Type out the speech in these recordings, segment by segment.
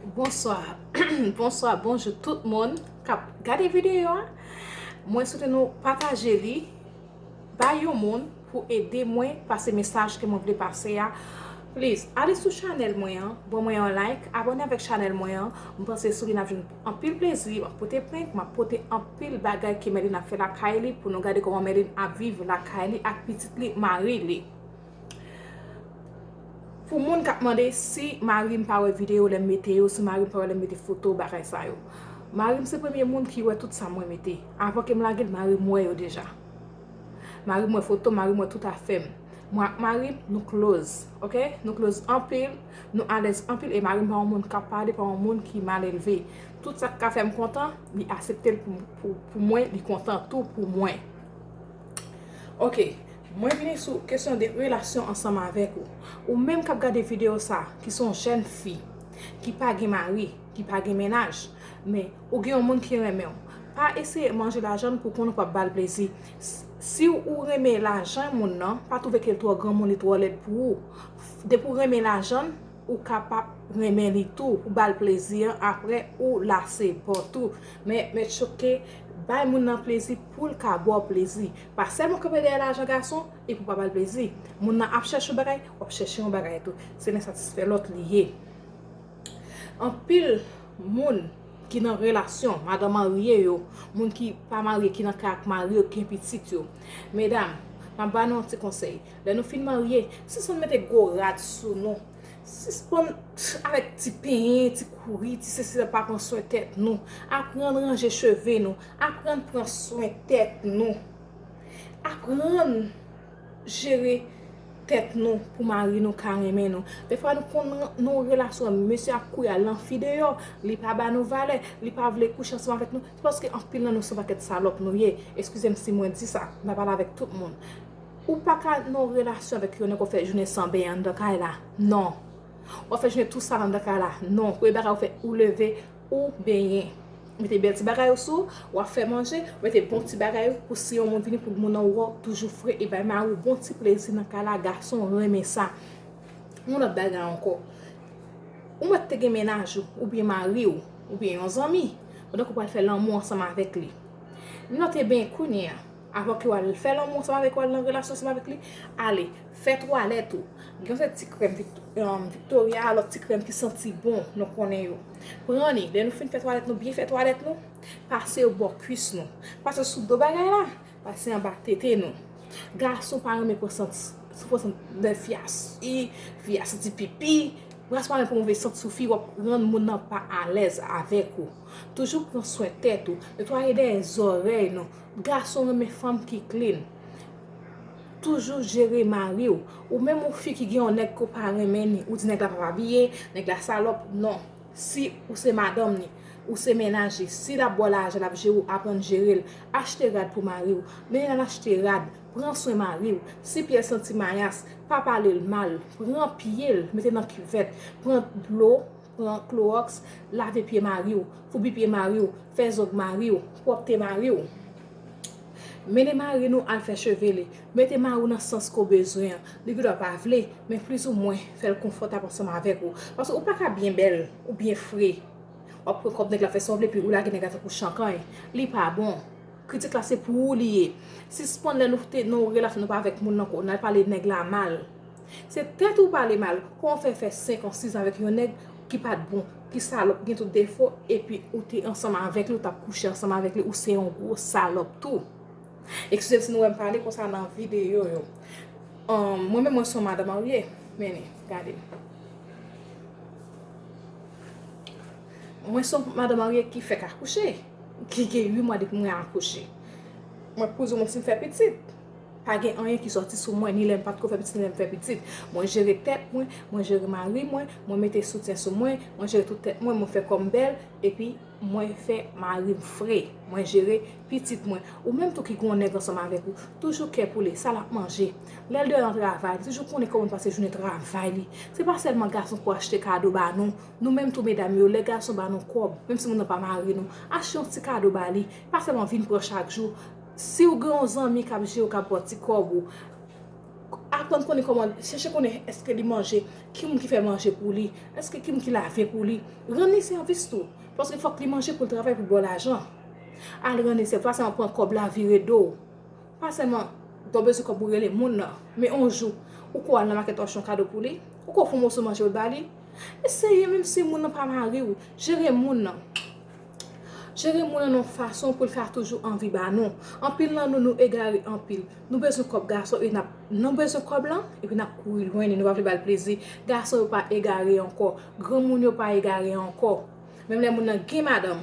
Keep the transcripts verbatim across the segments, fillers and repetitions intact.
Bonswa, bonswa, bonjou tout moun k ap gade videyo a. Mwen swete nou pataje li bay yon moun pou ede mwen pase mesaj ke mwen vle pase a. Please, ale sou chanèl mwen an, ban mwen yon like, abòne avèk chanèl mwen an. Mwen panse sou li n ap jwenn anpil plezi, m ap pote prank, m ap pote anpil bagay ke Merline ap fè lakay li pou nou gade kòman Merline ap viv lakay li ak pitit li, mari li. Pou moun k ap mande si mari m pa wè videyo lè m mete yo, si mari m pa wè lè m mete foto, bagay sa yo. Mari m se premye moun ki wè tout sa mwen mete. Avan ke m lage l, mari m wè yo deja. Mari m wè foto, mari m wè tout afè m. Mwen ak mari m, nou close, ok? Nou close anpil, nou alèz anpil, e mari m pa yon moun k ap pale, pa yon moun ki malelve. Tout sa k ka fè m kontan, li aksepte l pou, pou, pou mwen, li kontan tou pou mwen. Ok, mwen vini sou kesyon de relasyon ansanm avèk ou. Ou menm k ap gade videyo sa, ki se yon jèn fi, ki pa gen mari, ki pa gen mennaj, men ou gen yon moun ki renmen w, pa eseye manje lajan l pou konn ou p ap ba l plezi. S- Si ou renmen lajan moun nan, pa twouve ke l twò granmoun, li twò lèd pou ou. Depi w renmen lajan l, ou kapab renmen li tou, ou ba l plezi an, apre ou lase bò tou. Men, men choke, bay moun nan plezi pou l ka ba w plezi. Pa sèlman kanpe dèyè lajan gason epi w pa ba l plezi. Moun nan ap chèche yon bagay, w ap chèche yon bagay tou. Se nan satisfè lòt li ye. Anpil moun ki nan relasyon, madan marye yo, moun ki pa marye, ki nan kay ak mari yo, ki gen pitit yo. Medam, m ap ba nou yon ti konsèy. Lè nou fin marye, sispann mete gwo rad sou nou. Sispann avèk ti penyen, ti kouri, ti sesi la, pa pran swen tèt nou. Aprann ranje cheve nou. Aprann pran swen tèt nou. Aprann jere tèt nou pou mari nou ka renmen nou. Defwa nou konn nan yon relasyon, mesye ap kouri al nan fi deyò, li pa ba nou valè, li pa vle kouche ansanm avèk nou, se paske anpil nan nou se yon pakèt salòp nou ye. Eskize m si mwen di sa, m ta pale avèk tout moun. Ou pa ka nan yon relasyon avèk yon nèg w ap fè jounen san benyen anndan kay la. Non. W ap fè jounen tou sal anndan kay la. Non. Premye bagay ou fè, ou leve, ou benyen. Mete bèl ti bagay ou sou, w ap fè manje, mete bon ti bagay ou pou si yon moun vini pou moun nan wè w toujou fre e bay mari w bon ti plezi nan kay la, gason renmen sa. Yon lòt bagay ankò. Ou mèt te gen mennaj ou, oubyen mari w, oubyen yon zanmi, pandan ke w pral fè lanmou ansanm avèk li. Note byen kounye a, avan ke w al fè lanmou ansanm avèk, w al nan relasyon ansanm avèk li, ale, fè twalèt ou. Gen yon sèt ti krèm Vict- um, Victoria, lòt ti krèm ki santi bon, nou konnen yo. Pran li, lè nou fin fè twalèt nou, byen fè twalèt nou, pase yo bò kwis nou, pase sou do bagay la, pase anba tete nou. Gason pa renmen pran sant, sou pran sant lè fi a si, fi a santi pipi. Gason pa renmen pran move sant sou fi, w ap rann moun nan pa alèz avèk ou. Toujou pran swen tèt ou, netwaye dèyè zòrèy nou. Gason renmen fanm ki clean. Toujou jere mari w. Ou menm ou fi ki gen yon nèg ke w pa renmen ni, ou di nèg la p ap abiye, nèg la salòp, non. Si ou se madanm ni, ou se mennaj li, si l ap ba w lajan, l ap jere w, aprann jere l. Achte rad pou mari w. Mennen l al achte rad. Pran swen mari w. Si pye l santi mayas, pa pale l mal. Pran pye l, mete nan kivèt. Pran dlo, pran klowòks, lave pye mari w. Foubi pye mari w. Fè zong mari w. Pwòpte mari w. Mennen mari nou al fè cheve li. Mete mari w nan sans ke w bezwen an. Li gendwa pa vle, men plizoumwen fè l konfòtab ansanm avèk ou. Paske ou pa ka byen bèl, ou byen fre. W ap pran kòb nèg la fè sa w vle, epi ou lage nèg la tankou chankany. Li pa bon. Kritik la se pou ou li ye. Sispann lè nou te nan yon relasyon nou pa avèk moun nan ankò, n al pale nèg la mal. Se tèt ou pale mal. Kòman w fè fè senk an, sis an avèk yon nèg ki pa t bon, ki salòp, gen tout defo, epi ou te ansanm avèk li, ou t ap kouche ansanm avèk li, ou se yon gwo salòp tou. Eskize m si nou wè m pale konsa nan videyo yo. Ahn, mwen menm mwen se yon madan marye. Men, gade. Mwen se yon madan marye ki fèk akouche. Ki gen uit mwa depi mwen akouche. Mwen poze mwen si m fè pitit. Pa gen anyen ki sòti sou mwen, ni lè m pa t ko fè pitit, ni lè m fè pitit. Mwen jere tèt mwen, mwen jere mari mwen, mwen mete soutyen sou mwen, mwen jere tout tèt mwen, mwen fè kò m bèl, epi mwen fè mari m fre. Mwen jere pitit mwen. Ou menm tou ki gen yon nèg ansanm avèk ou, toujou kè pou li, sa l ap manje. Lè l deyò nan travay, li toujou konnen kòman l pase jounen travay li. Se pa sèlman gason pou achte kado ba nou. Nou menm tou medam yo, lè gason ba nou kòb, menm si moun nan pa mari nou, achte yon ti kado ba li. Pa sèlman vin pran chak jou. Si w gen yon zanmi k ap jere w, k ap ba w ti kòb ou, Aprann konnen kòman, chèche konnen èske li manje, ki moun ki fè manje pou li, èske ki moun ki lave pou li. Rann li sèvis tou. Paske fòk li manje pou l travay pou l ba w lajan. Al rann li sèvis, pa sèlman pran kòb la vire do w. Pa sèlman lè w bezwen kòb ou rele moun nan. Men yon jou, ou ko al nan makèt w achte yon kado pou li, ou ko fè yon moso manje pou l ba li. Eseye, menm si moun nan pa mari w, jere moun nan. Jere moun nan yon fason pou l ka toujou anvi ba nou. Anpil nan nou, nou egare anpil. Nou bezwen kòb gason, e n ap, nou bezwen kòb lan, epi n ap kouri lwen li, nou pa vle ba l plezi. Gason yo pa egare ankò. Granmoun yo pa egare ankò. Menm lè moun nan gen madanm,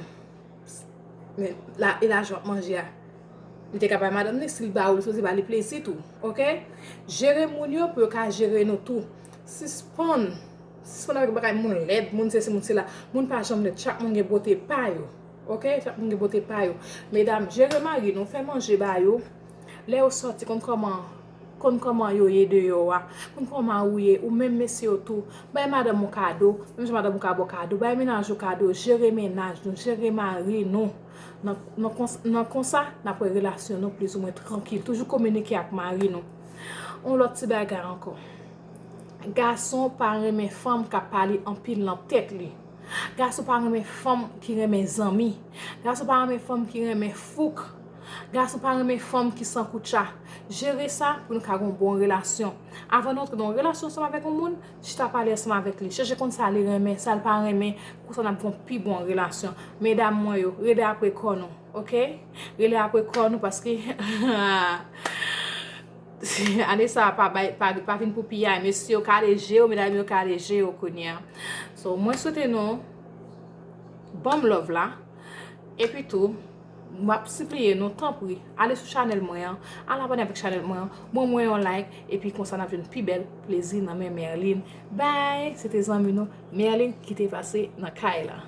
men la, e lajan w ap manje a, li te ka bay madanm li, si l ba ou, li sipoze ba li plezi tou, oke? Jere moun yo pou yo ka jere nou tou. Sispann, sispann avèk bagay moun lèd, moun sesi, moun sela. Moun pa janm lèd, chak moun gen bote pa yo, oke? Chak moun gen bote pa yo. Medam, jere mari nou, fè manje ba yo. Lè yo sòti, konn kòman, konn kòman yo ye deyò a, konn kòman ou ye, ou menm mesye yo tou. Bay madanm ou kado, menm jan madanm ou ka ba w kado, bay mennaj ou kado, jere mennaj nou, jere mari nou. Nan, nan, kons, nan konsa, n ap wè relasyon nou plizoumwen trankil. Toujou kominike ak mari nou. Yon lòt ti bagay ankò. Gason pa renmen fanm k ap pale anpil nan tèt li. Gason pa renmen fanm ki renmen zanmi. Gason pa renmen fanm ki renmen fouk. Gason pa renmen fanm ki san koutcha. Jere sa pou nou ka gen yon bon relasyon. Avan nou antre nan yon relasyon ansanm avèk yon moun, chita pale ansanm avèk li. Chèche konn sa li renmen, sa l pa renmen. Konsa n ap gen yon pi bon relasyon. Medam mwen yo, rele apre kò nou, oke? Rele apre kò nou paske ane sa a pa, bay, pa, pa vin pou piyay. Mesye yo kale je yo, medam yo kale je yo kounye a. So, mwen swete nou ban m love la. Epi tou, m ap sipliye nou, tanpri, ale sou chanèl mwen an, al abòne avèk chanèl mwen an, ban mwen yon like, epi konsa n ap jwenn pi bèl plezi nan men Merline. Bye! Se te zanmi nou, Merline, ki te pase nan kay la.